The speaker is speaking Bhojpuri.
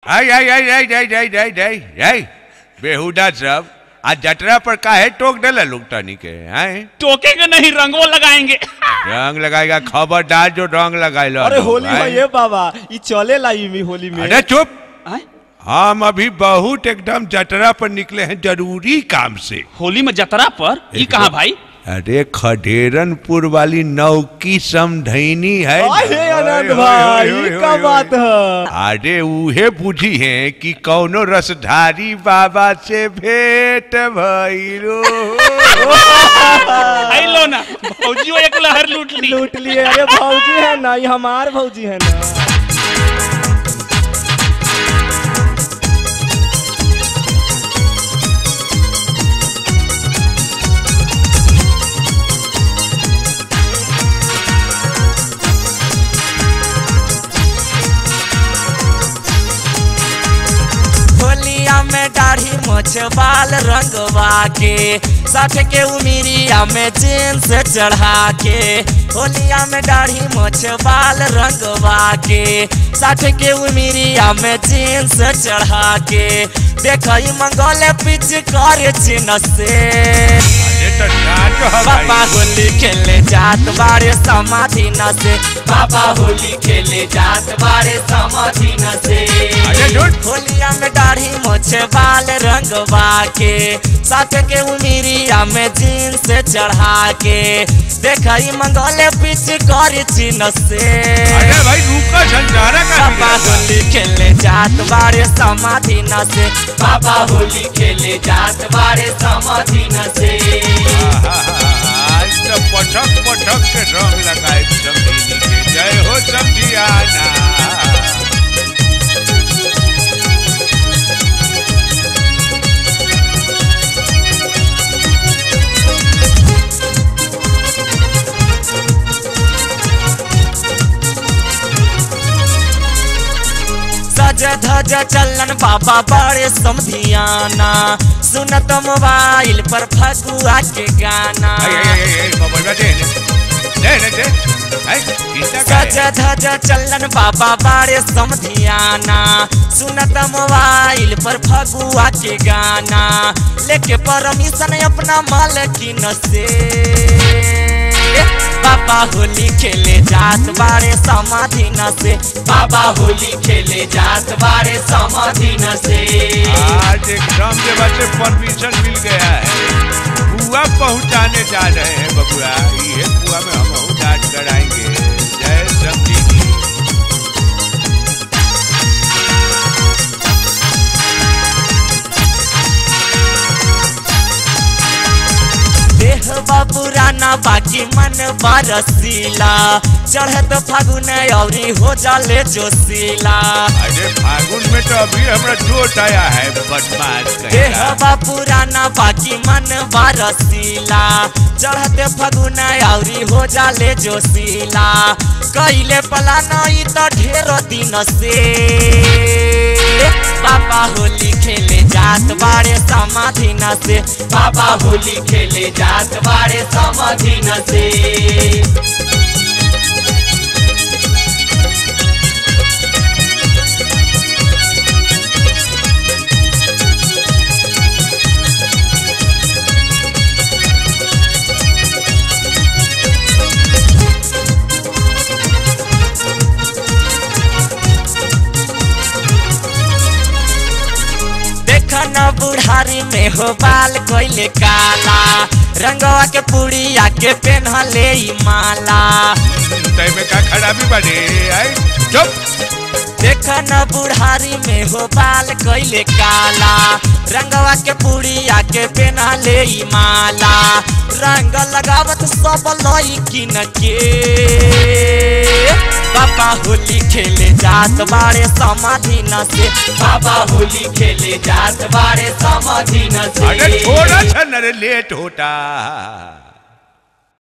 आई आई आई आई आई आई आई आई आई बेहुदा सब आज जटरा पर काहे टोक डाला लोग तनी के आए? टोकेंगे नहीं, रंगो लगाएंगे। रंग लगाएगा, खबरदार जो रंग लगाए। अरे होली है ये बाबा, ये चले लाई में होली में। अरे चुप, हम अभी बहुत एकदम जटरा पर निकले हैं जरूरी काम से। होली में जतरा पर ये कहाँ भाई? अरे खडेरनपुर वाली नौकी समधैनी है। अरे भाई का बात है। अरे उहे बुझी है कि कौनो रसधारी बाबा से भेंट भइलो। आई लो ना भौजी, एक लहर लूट ली। लूट लिए। अरे भौजी है ना, ये हमार भौजी है ना। में दाढ़ी मोछ बाल रंगवा के, 60 के उमिरिया में जींस चढ़ा के। होलिया में दाढ़ी मोछ बाल रंगवा के, 60 के उमिरिया में जींस चढ़ा के। देखई मंगल पिच कर चिन्ह से, बाबा होली खेले जात बारे समाधि न से। बाबा होली खेले जात बारे समाधि न से। होलिया में दाढ़ी मोछ बाल रंगवा के, 60 के उमिरिया में जींस चढ़ा के। देखई मंगल पिच कर चिन्ह से। अरे भाई रुका संजारा का। बाबा होली खेले जात बारे समाधि न से। बाबा होली खेले जात बारे समाधि न से। आज तो पटक पटक के रंग लगाए समझी के। जय हो समझियाना। सज धज चलन बाबा बड़े समधियाना, सुनत मोबाइल पर फगुआ के गाना। सज धज चलन बाबा बड़े समधियाना, सुनत मोबाइल पर फगुआ के गाना। लेके परमिशन अपना मालकिन से, बाबा होली खेले जात बारे समाधि न से। बाबा होली खेले जात बारे समाधि न से। आज एकदम के बच्चे परमिशन मिल गया है, बुआ पहुंचाने जा रहे हैं बबुआ। ये बुआ में हम डांट कराएंगे। जय समझी जी। देह पुराना बाकी मन बरसीला, चढ़त फागुन औरी हो जाले जोशीला। अरे फागुन में तो अभी हमरा जोश आया है बदमाश। देह पुराना बाकी मन बरसीला, चढ़त फागुन औरी हो जाले जोशीला। कैले पलाना ई तो ढेर दिन से, बाबा होली खेले जात बारे समाधि न से। बाबा होली खेले जात बारे समाधि न से। देखना बुढ़ारी में हो बाल कोइले काला, रंगवा के पुड़िया के पेन्हले माला। में का खराबी बाटे आई चुप। देखना बुढ़ारी में हो बाल कोइले काला, रंगवा के पुड़िया के पेन्हले माला। रंग लगावत सब लइकिन के, बाबा होली खेले जात बारे समाधि न से। बाबा होली खेले जात बारे समाधि न से। अरे थोड़ा सा न लेट होता।